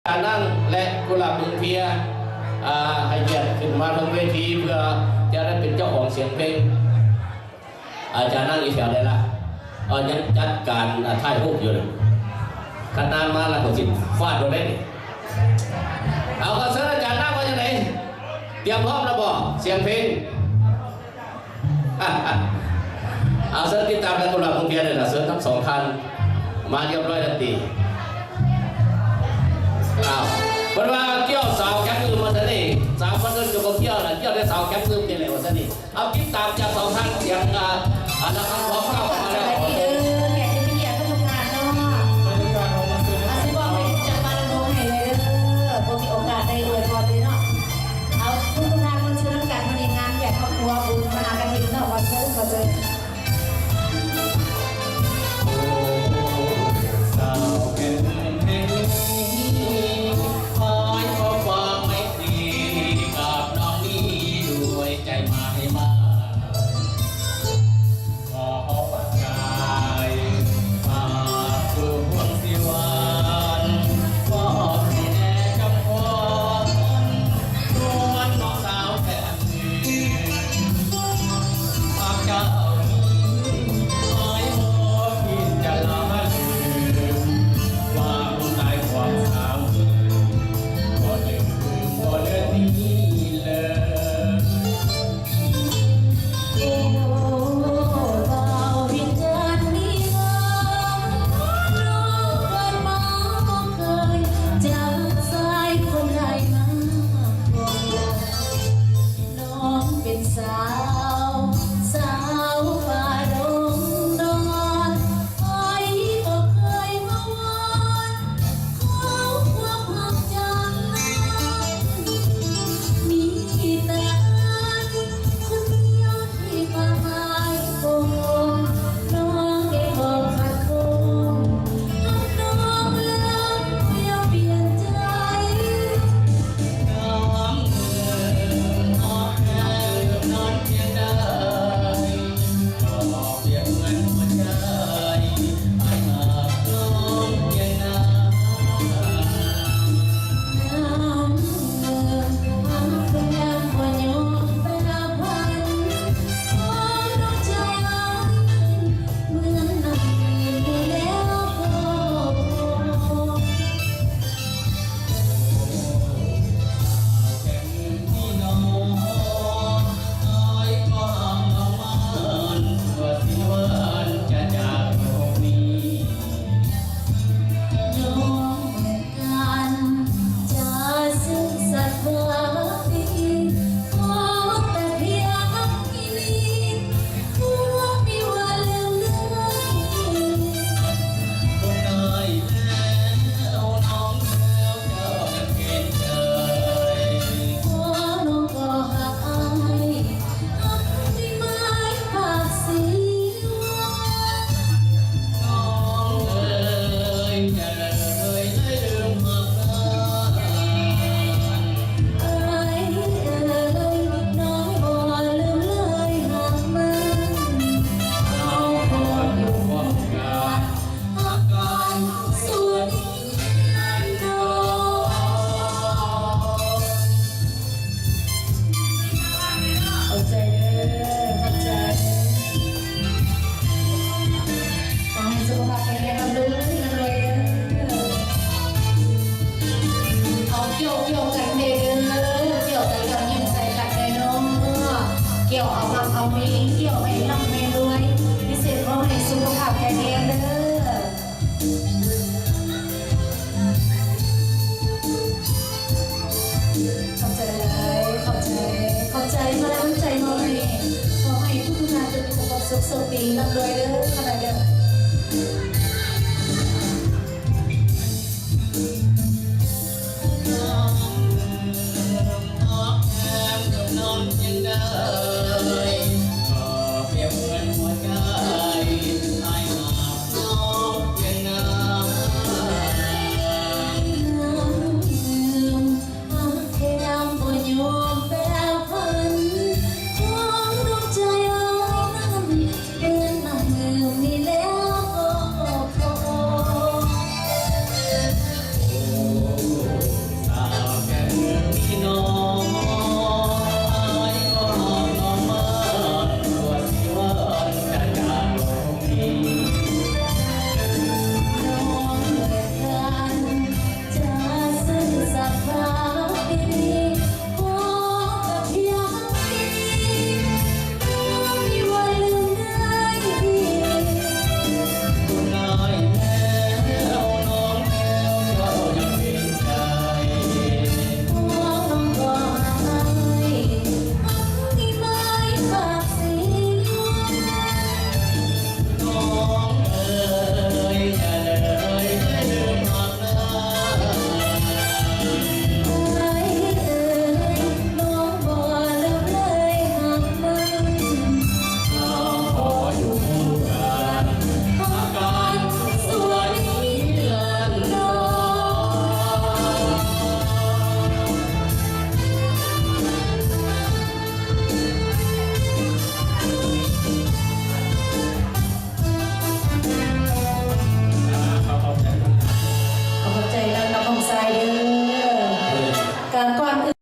ອານາງ ແລະ ກຸຫຼາບ ເມືອງເພຍ ອາ ໃຫ້ກຽດຂຶ້ນມາເທິງເວທີ ເພື່ອຈະໄດ້ເປັນເຈົ້າຂອງສຽງເພງ. ອາຈານນັ່ງຢູ່ແຖວໃດລະ? ເອີ ຍັງຈັດການ ອາ ຖ່າຍຮູບຢູ່. ຄັນນາງມາລະກໍຊິຟາດໂລດເດ້ນີ້. ເອົາ ຂໍເຊີນອາຈານນັ່ງວ່າຈັ່ງໃດ? ຕຽມພ້ອມແລ້ວບໍ່? ສຽງເພງ. ເອົາ ເຊີນຕິດຕາມກັນກັບເຮົາເພຍເດີລະ. ເຊີນທັງສອງທ່ານມາຮຽບຮ້ອຍແລ້ວຕິ? ອ້າວ ເພິ່ນວ່າກ່ຽວສາວແຄມອື່ມວ່າຊັ້ນນີ້. ສາວຄົນອື່ນກໍບໍ່ກ່ຽວລະ, ກ່ຽວແຕ່ສາວແຄມອື່ມນີ້ແຫຼະວ່າຊັ້ນນີ້. ເອົາ ຕິດຕາມຈາກສອງທ່ານສຽງ ອາ ອາ ລະຄຳພ້ອມເຂົ້າມາແລ້ວ. ສະບາຍດີເດີ ແຂກຜູ້ມີກຽດທຸກໆທ່ານເນາະ. ອາ ຊິບອກເປັນຈັງຫວະລະດົງໃຫ້ເລີຍເດີ ບໍ່ມີໂອກາດໄດ້ອວຍພອນເລີຍເນາະ. ເອົາ ທຸກໆທ່ານ ມ່ວນຊື່ນນຳກັນ ມື້ນີ້ງານແຂກຄອບຄົວບຸນມະຫາກະຖິນເນາະ. ຂໍເຊີນ ຂໍເຊີນ. ສາວແກ່ນແຫ່ງນີ້ ອ້າຍຂໍຄວາມໄມຕີກັບນ້ອງນີ້ ດ້ວຍໃຈມາໃຫ້ມາ ຂໍບັກກາຍ ຝາກສູ່ພວງສີຫວານ ມອບໃຫ້ແດ່ຄຳຂວັນ ນວນນ້ອງສາວແກ່ນ ຫາກເຈົ້າມີ ອ້າຍບໍ່ຄິດຈະລະລືມ ຄວາມຕາຍຂອງສາວເອີຍ ບໍ່ລືມ ບໍ່ເລີດໜີເລີຍ. ໂອ້ ບ່າວວິນຈັນມີນາມ ນ້ອງເກີດມາບໍ່ເຄີຍ ຈັກຊາຍຄົນໃດມາກ່ອນ. ນ້ອງເປັນສາວ ສາວປ່າດົງດອນ ໃຜບໍ່ເຄີຍມາວອນ ຂໍຄວາມຮັກຈາກນາງ ມີແຕ່ນາງຄົນດຽວທີ່ມາໝາຍປົງ ນ້ອງໄດ້ບອກຂັດຂ້ອງ ຮັກນ້ອງແລ້ວຢ່າປ່ຽນໃຈ. ນ້ອງເອີຍ ຮອດແລ້ວນອນພຽງໃດ ກໍປຽບເໝືອນຫົວໃຈ ອ້າຍຮັກນ້ອງພຽງນາງ. ນ້ອງເອີຍ ຮັກແລ້ວບໍ່ຍອມແປພັນ ຂອງດວງໃຈອ້າຍນັ້ນ ເໝືອນໜັງມີແລ້ວກໍພໍ. ຂອບໃຈເດີ ຂອບໃຈ. ຂໍໃຫ້ສຸຂະພາບແຂງແຮງ ລ່ຳລວຍ ລ່ຳລວຍເດີ. ເອົາ ກ່ຽວ ກ່ຽວກັນແດ່ເດີ ກ່ຽວກັນແລ້ວຍິ້ມໃສ່ກັນແດ່ເນາະ. ກ່ຽວເອົາຮັກເອົາມີ ກ່ຽວໃຫ້ລ່ຳໃຫ້ລວຍ ພິເສດຂໍໃຫ້ສຸຂະພາບແຂງແຮງເດີ. ຂອບໃຈຫຼາຍໆ ຂອບໃຈ ຂອບໃຈມາກ ຂອບໃຈມາກ. ຂໍໃຫ້ທຸກໆທ່ານຈົ່ງມີສຸຂະພາບສຸກ ໂຊກດີ ລ່ຳລວຍເດີ ຂະໜາດເດີ. ໂອ້ ກ່ອນອື່ນ